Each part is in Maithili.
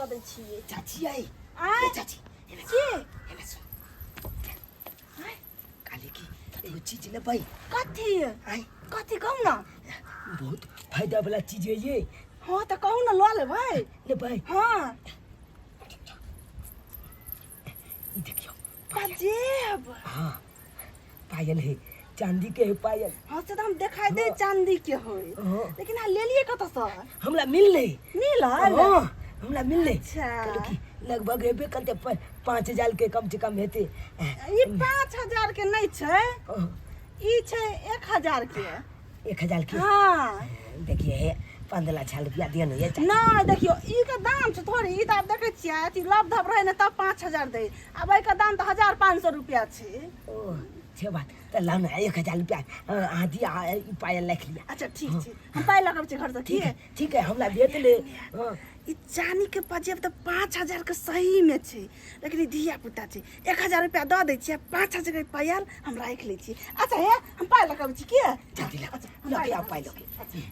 दऽ दै छियै। चाची आई। आँय? ए चाची, एने की? एने सुन। आँय? काली की एगो चीज लेबै। कथी? आँय? कथी कहू ने। बहुत फायदा वाला चीज है ये। हँ तऽ कहू ने, लऽ लेबै। लेबै। हँ। ई देखियौ। पाजेब। हाँ, पायल है, चांदी के है पायल। हाँ, से तऽ हम देखाइ दे चांदी के होय। हाँ। लेकिन अहाँ लेलियै कतऽसँ? हमरा मिललै। मिलल? हाँ, हमरा मिललै। अच्छा। कहलहुँ कि लगभग हेबे करतै 5,000 के कम से कम हेतै। ई 5,000 के नहि छै। हाँ। ई छै 1,000 के। 1,000 के? हाँ। देखिए हे, 15 लाख रुपया दिअ ने ये चाची। नहि, देखियौ, ई के दाम छै थोड़े। ई तऽ आब देखै छियै, अथी लभ धप रहै ने तब 5,000 दै। आब एहिके दाम तऽ 1,500 रुपया छै। ओ छै बात, तऽ लाउ ने 1,000 रुपया अहाँ दिअ आ ई पायल राखि लिअ। अच्छा, ठीक छै, हम पाइ लऽ कऽ अबै छी घरसँ। ठीक है, ठीक है, हमरा भेट ले, हाँ। ई चानी के पजेब तऽ 5,000 के सही में छै, लेकिन ई धिया पुता छै, 1,000 रुपया दऽ दै छियै, 5,000 के पायल हम राखि लै छी। अच्छा हे, हम पाइ लऽ कऽ अबै छी के। जल्दी लऽ। अच्छा, हम लऽ पाइ के लऽ आउ कऽ पाइ अबै लऽ छी। के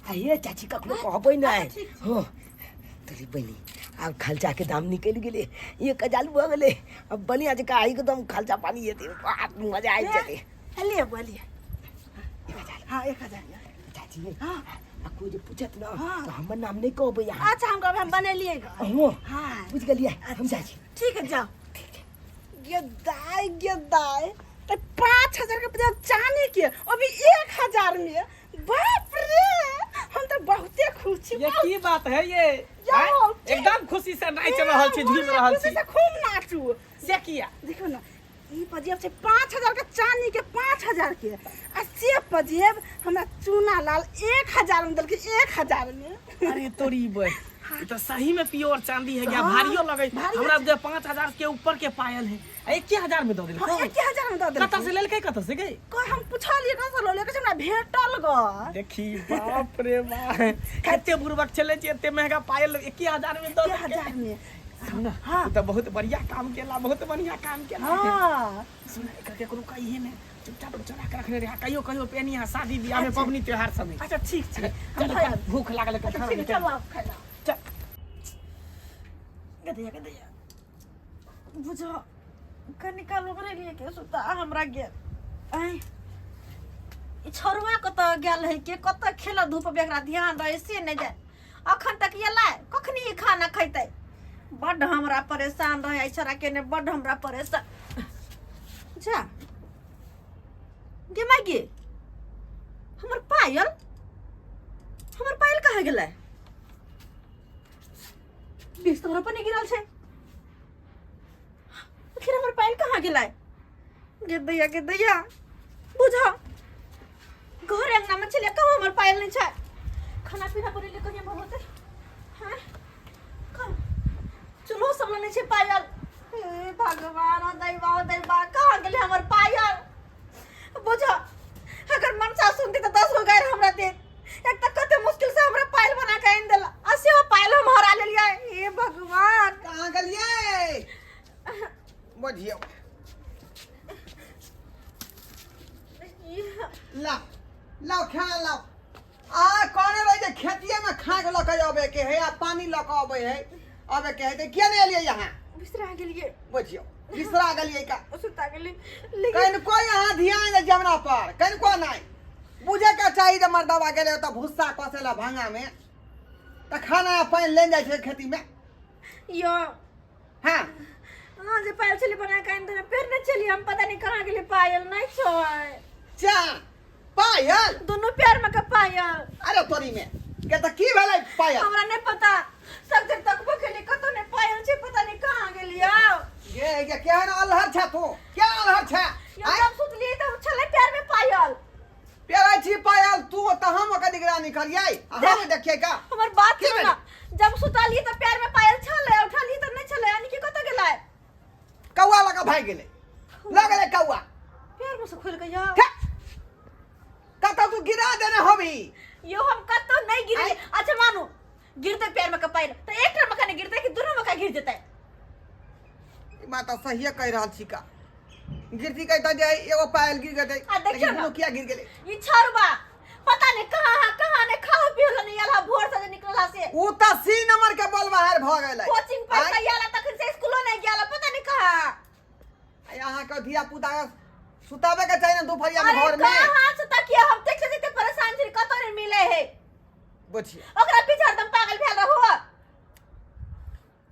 आ हे चाची, कखनो कहबै नहि। अच्छा, ठीक छै। हँ, तोरी बहिनी, आब खर्चा के दाम निकलि गेलै, 1,000 भऽ गेलै। आब बढ़िआँ जकाँ एकदम खर्चा पानी हेतै, मजा आबि जेतै। हे, लिअ बुआ, लिअ। 1,000? हँ, 1,000 लिअ। चाची। हँ। आ कोइ जे पूछत ने हाँ। तऽ हमर नाम नहि कहबै अहाँ। अच्छा, हम कहबै हम बनेलियै गऽ। हँ। हाँ। बुझि गेलियै, हम जाइ छी। ठीक है, जाओ। गे दाई, गे दाई, तो 5,000 के बजाय चांदी के अभी 1,000 में, बाप रे, हम तो बहुते खुश छी। ये की बात है ये? जाओ, आँय? ठीक। एकदम खुशी से नाचि रहल छी, झूमि रहल खुशी छी। से खूब नाचू। से किया? देखियौ ने, ई पजेब छै 5,000 के, चांदी के 5,000 के, आ से पजेब हमरा चूना लाल 1,000 में देलकै, 1,000 में। अरे तोरी बे, ई तो सही में प्योर चांदी है क्या? हाँ, भारियो लगे। भारी हमरा छै। जे 5,000 के ऊपर के पायल है, आ 1,000 में दऽ देलकै। हाँ, 1,000 में दऽ देलकै। कतऽ से लेलकै, कतऽ से गई? कह, हम पुछलियै कतऽ लऽ लेलकै, हमरा भेटल गऽ। देखी, बाप रे बाप, कते बुड़बक छलै जे एते महंगा पायल 1,000 में दऽ एक देलकै। हजार में। सुन। हाँ। ई तऽ बहुत बढ़िया काम केला, बहुत बढ़िया काम केला। हाँ। सुन, एकर केकरो कहिए ने, चुपचाप चोरा के रखने रहे, कहियो कहियो पेनी है शादी ब्याह में, पबनी त्योहार सब में। अच्छा, ठीक छै, हम चल, खाय। भूख लागल है, अच्छा, खाना ठीक है, निकाल। चलू आब खाय ला। चल। गदैया, गदैया, बुझो कनिका ओकरे लिए के सुता हमरा गेल। आँय, ई छौड़वा कतऽ गेल है के, कतऽ खेल धूप, एकरा ध्यान रहे से नहि जाय। अखन तक एलै, कखनी ई खाना खैतै? बड्ड हमरा परेशान रहे एहि छौड़ा के ने, बड्ड हमरा परेशान। जा गे माय गे, हमर पायल, हमर पायल कहाँ गेलै? बिस्तर पर नहि गिरल छै, आखिर हमर पायल कहाँ गेलै? गे दैया, गे दैया, बुझ घर अंगना में छलै, कहूँ हमर पायल नहि छै। खाना पीना बनेलियै, कहिया भगवते? हाँ, चूल्हो सब लग नहि छै पायल। हे भगवान, ओ दैवा, ओ दैवा, कहाँ गेलै हमर पायल? बुझ, अगर मनसा सुनती तऽ 10 गो गारि हमरा देत। एक तऽ कते मुश्किल से हमरा पायल बना के आनि देला, आ सेहो पायल हम हरा लेलियै। हे भगवान। कहाँ गेलियै? बुझियौ, लाओ लाओ, खाना लाओ। आ कहने रही जे खेतिए में खाक लऽ के अबे के है आ पानी लऽ के अबे है, अबे के है, तऽ किया नहीं एलियै यहाँ? बिसरा गेलियै। बुझियौ, बिसरा गेलियै का? सुता गेलियै लेकिन कनिको यहाँ ध्यान दे जमना पर, कनिको नहीं बुझे के चाही जे मर्दबा गेलै ओतऽ भुस्सा कसे ला भांगा में, तऽ खाना आ पानि लेने जाइ छै खेती में। यो। हाँ। अहाँ जे पायल छली बना के आनि देने, पहिरने छलियै हम, पता नहीं कहाँ गेलै, पायल नहि छै। चा पायल। दुनू पैर में के पायल। अरे तोरी में के तऽ की भेलै पायल? हमरा नहीं पता, सब दिन तकबो केलियै, कतौ नहीं पायल छै, पता नहीं कहाँ गेलियै। गे गे, केहन अलहर छै तू, क्या अलहर छै? यो, जब सुतलियै तब छलै पैर में पायल। पेरै छी पायल तू तऽ हम ओकर निगरानी करियै आ हम देखियै का? हमर बात की सुनू भेलै? ना, जब सुतलियै तऽ पैर में पायल छलै, उठलियै तऽ नहीं छलै, यानी कि कतऽ गेलै? कौआ लऽ कऽ भागि गेलै, लऽ गेलै कौआ। पैर में से खोलि के यौ। हे! कतऽ तू गिरा देने होबी। यो, हम कतौ नहीं गिरलियै। अच्छा मानू गिरतै पैर में के पायल तऽ एकटा मका नहीं गिरतै कि दुनू मका गिर जेतै? ई बात तऽ सहिए कहि रहल छी का। गिरती कहता जे एगो पायल गिर गेलै। आ देखियौ लेकिन ना। दुनू किया गिर गेलै? ई छौड़बा पता नहीं कहाँ है, कहाँ नहीं, खाओ पियो नहीं आला, भोर से जे निकलला से। ऊ तऽ सी नंबर के बोलबा है, भऽ गेलै। कोचिंग पढ़ आँय? के आयल तखन से स्कूलो नहीं गेल, पता नहीं कहाँ। आय, अहाँके धिया पुता के सुताबे के चाही ने दुपहरिया में अरे घर में। कहाँ से तकिया हम देख लेते परेशान छी, कतौ नहीं मिले है। बुझिए ओकरा पीछे हरदम पागल भेल रहो।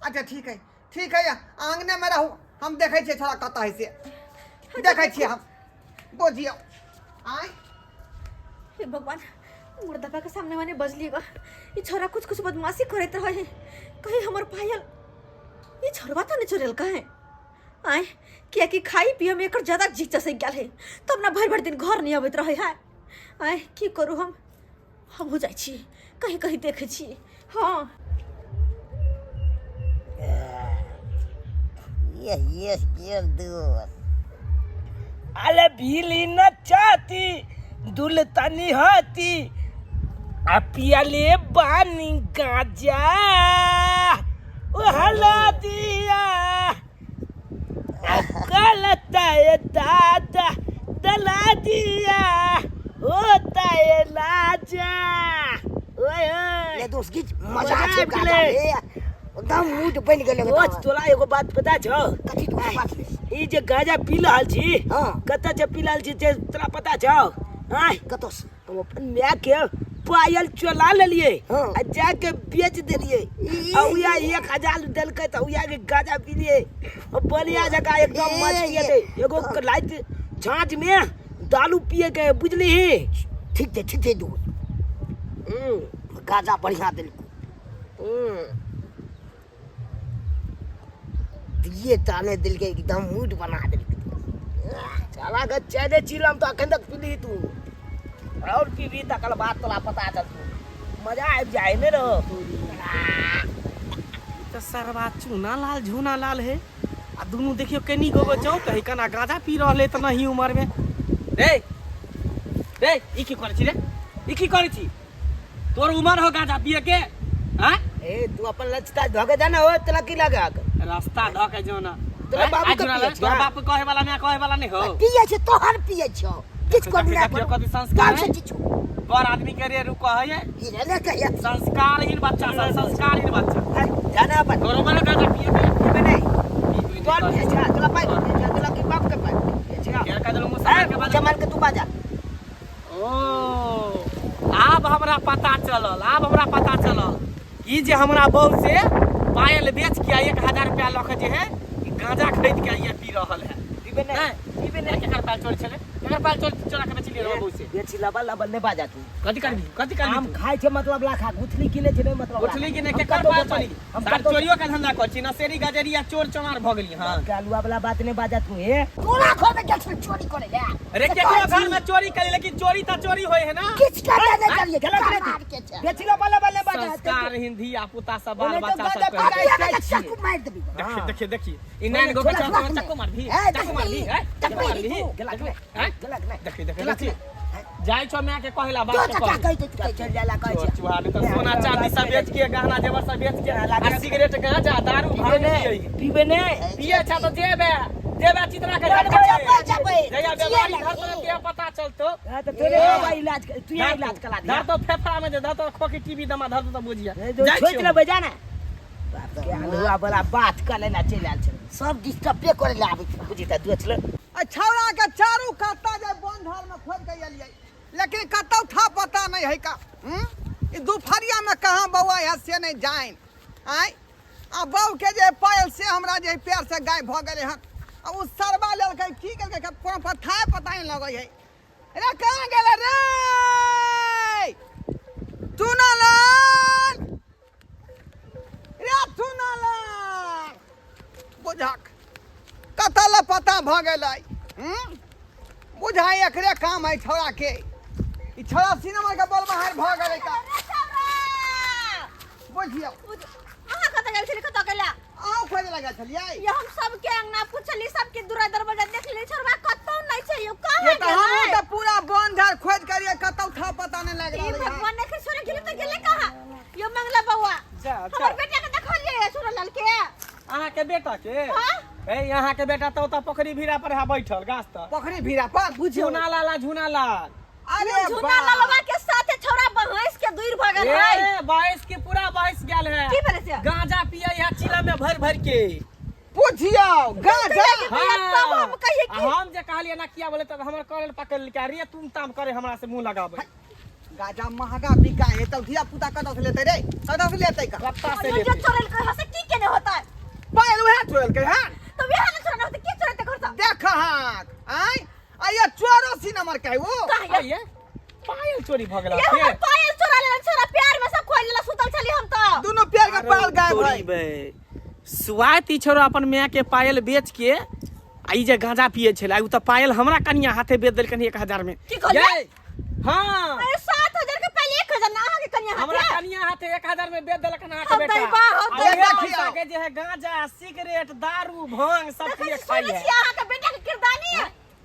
अच्छा ठीक है, ठीक है, आंगने में रहू, हम देखै छियै छोड़ा कतऽ है से देखै छियै हम। बुझियौ। आय हे भगवान, मुर्दबा के सामने माने बजलिएगा, ई छोरा कुछ कुछ बदमाशी करैत रहे, कहीं हमर पायल ई छोरवा तो नहीं चोरेल कहे। आय कियाकि खाई पिए में एकर ज्यादा जी चसक गेल है, तब ना भरि भरि दिन घर नहीं अबैत रहे है। आय की करू हम हो जाइ छी कहीं कहीं देखै छी। हाँ ये ये ये दोस्त अरे भीली न चाहती दुलतनी होती आ पियले बानी गाजा ओ हला दिया गलत है दादा दला दिया होता है लाजा। ओए ओए ले दोस्त गीत मजा मजा छौ आबि गाजा गेलै। रे, एकदम मूड बनि गेलै। दोस्त तोरा एगो बात पता छौ? कथी तोरा बात रे? ई जे गाजा पी रहल छी, हाँ। कतऽ से पी रहल छी से तोरा पता छौ? आँय? कतऽ से? हम अपन माय के पायल चोला लेलिए हाँ। आ जाके बेच देलिए, आ उया 1000 देलकै तऽ उया के गाजा पीलिए, बढ़िया जकाँ एकदम ए, मस्त ए, पियेतै। एगो लाइट झाँझ में दारू पिए के बुझलिही? ठीक छै, ठीक छै दोस्त। गाजा बढ़िया देलको। दिए ताने देलकै, एकदम मूड बना देलकै। साला के चैने चिलम तो अखन तक पीली तू, और पीबी तकर बाद तोरा पता चलतौ, मजा आबि जाय ने रो। तऽ सरवा चूना लाल झूना लाल है आ दुनू देखियो कनी गो चौक है, कना गांजा पी रहले तऽ नहीं उम्र में। रे रे ई की करै छी रे, ई की करै छी? तोर उम्र हो गांजा पिए के? हाँ ए तू अपन लचता धोके जाना हो, तोरा की लगा रास्ता धोके जो ना। तोरा बाबू के आ पिए तोरा छौ? बाप कहे वाला नहीं, कहे वाला नहीं हो। पिए छै तोहर पिए छौ, किछु करू ना देखियो करू। कथी संस्कार काम से है? किछु। बड़ आदमी के रे रुको है, ई रे ने कहिया। संस्कारहीन बच्चा सब, संस्कारहीन बच्चा। जाना अपन। तोर उम्र गांजा पिए के? पीबे नहीं। पीबे तोर नहीं। पिए छा, तोरा पाइ पिए छा, तोरा की बाप के पाइ पिए छा? केर का देलहुँ ए, मुसलमान के बाद। जमाल के तू बाजा। ओ आब हमरा पता चलल, आब हमरा पता चलल ई जे हमरा बहू से पायल बेच के 1000 रुपया लऽ के जे है ई गांजा खरीद के ये पी रहल है। पीबे नहीं, नहीं। पीबे नहीं। केकर पायल चोरी छलै? केकर पायल चोरी चोरा के बेचलियै रे बहू से? बेची लबल लबल नहीं बाजा तू। कथी करबी? कथी करबी आम तू? खाय छै मतलब लाखा गुथली किने छै नहीं मतलब गुठली की नहीं, हम केकर कतौ पायल बेचबै? चोरी? हम सार कतौ चोरियो के धंधा करै छी, नशेरी गजेरी आ चोर चमार भऽ गेली। हाँ आलुआ वाला बात नहीं बाजा तू। हे तोरा घर में गेल छलै चोरी करे ले। अरे से केकरो कहै छी, घर में चोरी करी, लेकिन चोरी तऽ चोरी होय है ना। किछु करते नहीं करिए, गलत मार नहीं। के छै। बेची लबल लबल नहीं बाजा। संस्कारहीन धिया पुता सब बाल ओने तो बच्चा सब गांजा करै। पी अभी अगर चक्कू मारि देबी। देखिए देखिए देखिए ई नैन गो के छोड़ा, चक्कू छोड़ा। चक्कू मारभी, ए, चक्कू मारभी, ए, चक्कू मारभी। गलत नहीं, हैं? गलत नहीं। देखिए देखिए गलत देखिए जाइ छौ माय के कहेला तो बाप के चचा कहे। कहि दे, तू चल जाला कहै चोर छै। चुहार तऽ सोना चांदी सब बेच के, गहना जेवर सब बेच के आ सिगरेट गांजा दारू भांग पियै। पीबे नहीं। पियै छ तऽ जेबे जेबे चितरा के जेबै, जेबै, जेबै। जहिया बीमारी धरतौ तहिया पता चलतौ। हाँ तो तोरे बाबा इलाज तू यहाँ इलाज करा दिया। धर तो फेफड़ा में जे धर तो खोखी टीबी दमा धर तो बुझिया। जाइ छोड़ि लेबै जा ने। बाप के आलुआ वाला बात कऽ लेना चलि आयल छलै। सब डिस्टर्बे करे ले आबै छै। बुझी तऽ दोस्त लग। आ छौड़ा के चारू काता जे बन झाड़ में खोज के एलियै, लेकिन कतौ था पता नहीं है का। ई दुपहरिया में कहाँ बौआ है से नहीं जान। आय आ बहू के जे पायल से हमरा जे पैर से गायब भऽ गेलै हन, आ उ सरबा लेलकै की केलकै कोनो पता पता नहीं लगै है। रे कहाँ गेलै रे चुनालाल, रे चुनालाल, बुझक कतऽ लए पता भऽ गेलै। बुझाइ एकरे काम है छौड़ा के, ई छौड़ा सिनेमा के बल बाहर भऽ गेलै का। बुझियौ अहाँ कतऽ गेल छली, कतऽ गेला? अहाँ खोजे लगा छलियै? ये हम सबके अंगना पुछली, सबके दूरा दरवाजा देखली, छोड़वा कतौ नहीं छै यो, कहाँ ये तऽ हमहूँ गेलै? तऽ पूरा बन झाड़ खोज करियै, कतौ था पता नहीं लागि ई रहलै हन। भगवान ने छोड़े गेलै तऽ गेलै कहाँ? यो मंगला बौआ, जा, जा। हमर बेटा के देखलियै छोड़ा लाल के? अहाँ के बेटा के? हाँ? ए अहाँ के बेटा तऽ ओतऽ पोखरी भीड़ा पर है बैठल गाछ तर। पोखरी भीड़ा पर? बुझियौ झूना लाला, झूना लाल। अरे झूना लालवा के साथे छोड़ा बहैस के दूर भ गेल है। ए बहैस के पूरा बहैस गेल है। की भेलै से? गांजा पिए चिलम में भर भर के। बुझियौ गांजा। भैया, तब हम कहिए आ हम जे कहलिए ना किया बोले तब हमर कॉलर पकड़ लेलकै, अरे तुम ताम करे हमरा से मुंह लगाबै। गांजा महंगा बिका है तब धिया पुता कतऽ से लेतै रे, कतऽ से लेतै का? कत्ता से जो लेतै? चोरेलकै हँ से की केने होतै? पायल उएह चोरेलकै हन। तऽ वएह ने चोरेने होतै, की चोरेतै घरसँ? देख हाक आय आ ये चोरो सी नंबर के वो। कहिया? आइये पायल चोरी भऽ गेल ये हमर पायल चोरा लेलन छोरा, प्यार में सब खोल लेला, सुतल छली हम तऽ। दुनू प्यार के पायल गायब है। सुआति छोरो अपन माय के पायल बेच के आ ई जे गांजा पिए छलै, उ तऽ पायल हमरा कनिया हाथे बेच देलकनि 1000 में। की कहलियै? यै, हाँ। अरे 7000 के पायल 1000 ना अहाँके कनिया हाथे? हमरा कनिया हाथे 1000 में बेच देलकन अहाँके हम बेटा। दैबा, हम आ उएह दैबा। पैसा के जे है गांजा सिगरेट दारू भांग सब देखै पिए छी, खाइ सुनै है। छियै अहाँके बेटा के किरदानी?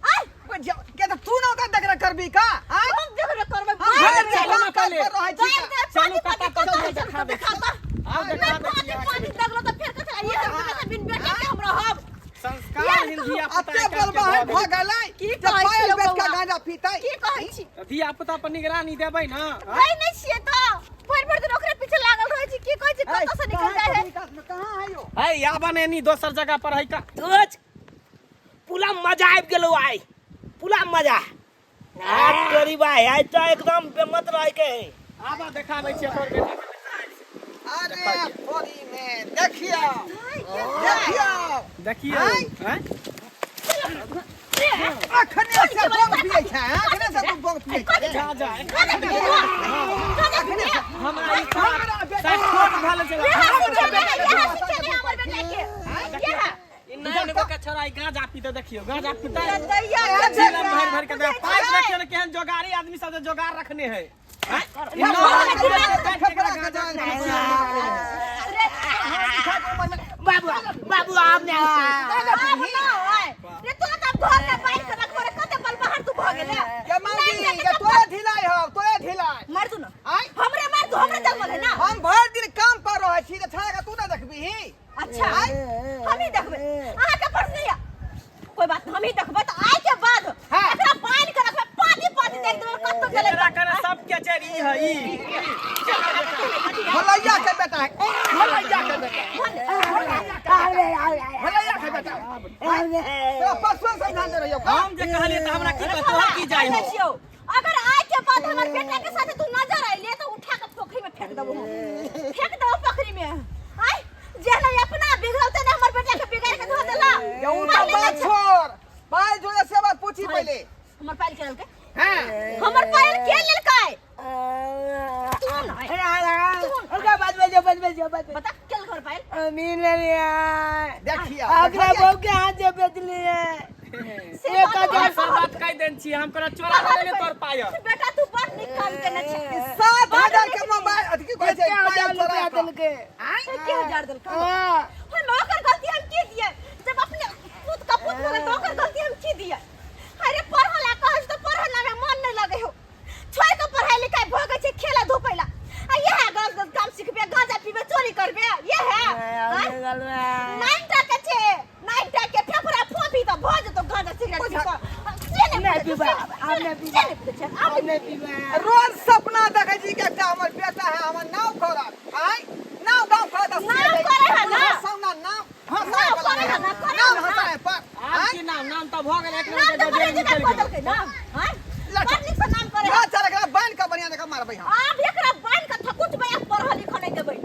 आय बुझियौ के तऽ तू ना ओकरा देखरेख करबी का? आय हम देखरेख करबै। हम बाहर भरि दिन चलू काम काज पर रहै छी बाहर का। से चलू, पानी कत्ता पानी कत्ता कत्ता देखा दै देखा छी। तऽ। आउ नहि देखा दै पानी छी अहाँके। पानी देखलो तऽ फेर कथी ये हम तऽ बिन बेटा के हम रहब। संस्कार हीन धिया पुता अते बलबहन भऽ गेलै की जे कहै पायल छियै बेच के बौआ? गांजा पीतै। की कहै छी? धिया पुता पर निगरानी देबै ना? है नहि छियै तऽ भरि भरि दिन ओकरे पीछे लागल रहै छी। की कहै छी, कतऽ से निकल जाइ है? कहाँ है यो? है आबन एनी दोसर जगह पर है का। तोच पूरा मजा आबि गेलौ आइ, पूरा मजा। आ तोरी भाई आइ तऽ एकदम बेमत रहै के है। आबा देखाबै छियै तोर बेटा के। अरे थोड़ी में देखियो देखियो देखियौ आँय? आँय? अखने से बंग पियै छै, अखने से तू बंग पियै छै। जा जा अखने से हमरा ई हमरा बेटा छोट भेल छै। इएह सिखेने है, इएह सिखेने है हमर बेटा के। इएह। ई नैन गो के छोरा ई गांजा पीते देखियौ, गांजा पीते दैया के चिलम भरि भरि के दे पाइप। देखियौ ने केहन जोगारी आदमी सब जे जोगार रखने है। आँय? ई नौ फेफड़ा के जान बाबू बाबू आब ने आब ना आय रे, तोरा तऽ आब घर में बान्हि के रखबो रे, कते बल बाहर तू भऽ गेले। के मौगी के तोरे ढिलाई हौ, तोरे ढिलाई। मार तू ना। आय हमरे मार तू, हमरे जन्मल है ना। हम भरि दिन काम पर रहै छी तऽ छड़ा के तू ना देखबीही? अच्छा हम ही देखबै, अहाँ के फर्ज नहीं है। कोई बात नहीं, हम ही देखबै तऽ आइ के बाद हाँ। एकरा बान्हि के रखबै, पानी पानी देख देबै कतौ गेलै। एकरा कने सबके छै ई है ई। भलैया के बेटा है, भलैया के बेटा, भलैया के बेटा। तोरा परसों समझा दे रहियौ का? हम जे कहलियै तऽ हमरा की कहत, तोहर की जाइ कहै हौ? छियौ, अगर आइ के बाद हमर बेटा के साथे तू नजर अइले तऽ उठा के पोखरी में फेंक देबो हम, फेंक देबो पोखरी में। आइ जेहन अपना बिगड़ल तेने हमर बेटा के बिगाड़ के धो देला। ये उ तऽ बात छोड़, पायल जोड़े से बात पूछी पहिले। हमर पायल के लेलकै? हाँ। हमर पायल के लेलकै? तू ना ओकरा बाद में जो बाद में जो बाद में बता, के लेलकै हमर पायल? अमीन लेलियै। देखियौ अगला बहू के हाथ से बेचलियै। से एक बात हजार हमरा सब बात कहि देन छी, हम कहलहुँ चोरा लेले तोर पायल। बेटा तू बड़ नीक काम केने छै। 7000 के मोबाइल अथी की कहै छै एक पायल हजार चोरा रुपया कऽ। देलकै। के हजार देलकै? हाँ। हम ओकर गलती हम की दिए जब अपने पूत का पूत भऽ गेल तऽ ओकर गलती हम की दिए? अरे पढ़ऽ ला कहै छी तऽ पढ़ऽ ला में मन नहि लगै हो, छोड़ि कऽ पढ़ाई लिखाई भऽ गेल छै खेला धूपै ला आ इएह गलत गलत काम सिखबे, गांजा पीबे, चोरी करबे इएह। नाइन टा के छै, नाइन टा के फेफड़ा फोफी तऽ भऽ जेतौ गांजा सिगरेट पी कऽ। से नहि नहि बुझै पीबै, छै, आब नहि से पीबै। नहि बुझै छै, आब आब नहि पीबै। रोज सपना देखै छी कि एकटा हमर बेटा है, हमर नाव करत, आय नाव गाँव करत। नाव करे है ना? हंसौना नाव हंसाय नाव वाला करे है ना, करे नाव है ना। हंसाय पर। आब आय की नाम नाम तऽ भऽ गेल एक नाम नंबर तऽ के बड़े गजेर जगह निकलि कऽ गेल। देलकै ना। आँय? बड़ नीक से नाम करे है। ना चल, एकरा बान्हि कऽ बढ़िआँ जकाँ मारबै हम। आब एकरा बान्हि कऽ थकुचबै आ पढ़ऽ लिखऽ नहि देबै।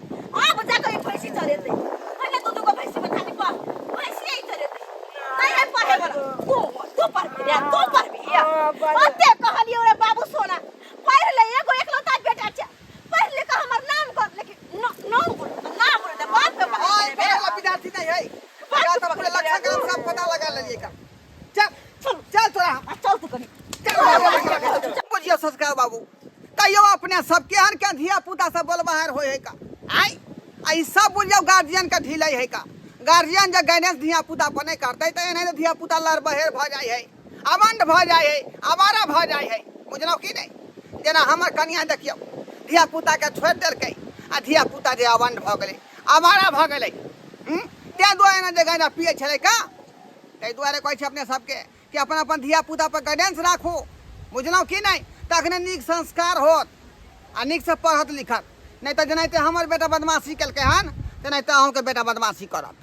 आब जा कऽ ई भैंसी चरेतै। पहिने दू दूगो भैंसी बथानी पर भैंसिए ई चरेतै। नहि है पढ़े वाला। तू तू पढ़बी रे, तू पढ़बी। ओते कहलियौ रे बाबू सोना, पढ़ि ले, एगो एकलौता बेटा छै, पढ़ि लिख कऽ हमर नाम कर, लेकिन नाम बोल, नाम बोल, बाप के पढ़ाई आय करेबै। पढ़े वाला विद्यार्थी नहीं है। एकरा तऽ पूरे लक्षण के हम सब पता लगा लेलियै का। चल चल चल तोरा हम आ चल तू कनी। चल। बुझियौ संस्कार बाबू, कहियौ अपने सब केहन केहन धिया पुता सब बोलबाहर होइ है का? आय आ ई सब बुझियौ गार्जियन के ढिलै है का। गार्जियन जे गाइडेंस धिया पुता पर नहि करतै तऽ एनाहिते धिया पुता लड़बहेर भऽ जाइ है, अमंड भऽ जाइ है, आवारा भऽ जाइ है। बुझलहुँ कि नहि? जेना हमर कनिया देखियौ धिया पुता के छोड़ि देलकै आ धिया पुता जे अमंड भऽ गेलै, आवारा भऽ गेलै। ताहि दुआरे ने जे गाँजा पियै छलै का। ताहि दुआरे कहै छी अपने सबके कि अपन अपन धिया पुता पर गाइडेंस राखू। बुझलहुँ कि नहि? तखने नीक संस्कार होत आ नीकसँ पढ़त लिखत। नहि तऽ जेनाहिते हमर बेटा बदमाशी केलकै हन, तेनाहिते अहूँके बेटा बदमाशी करत।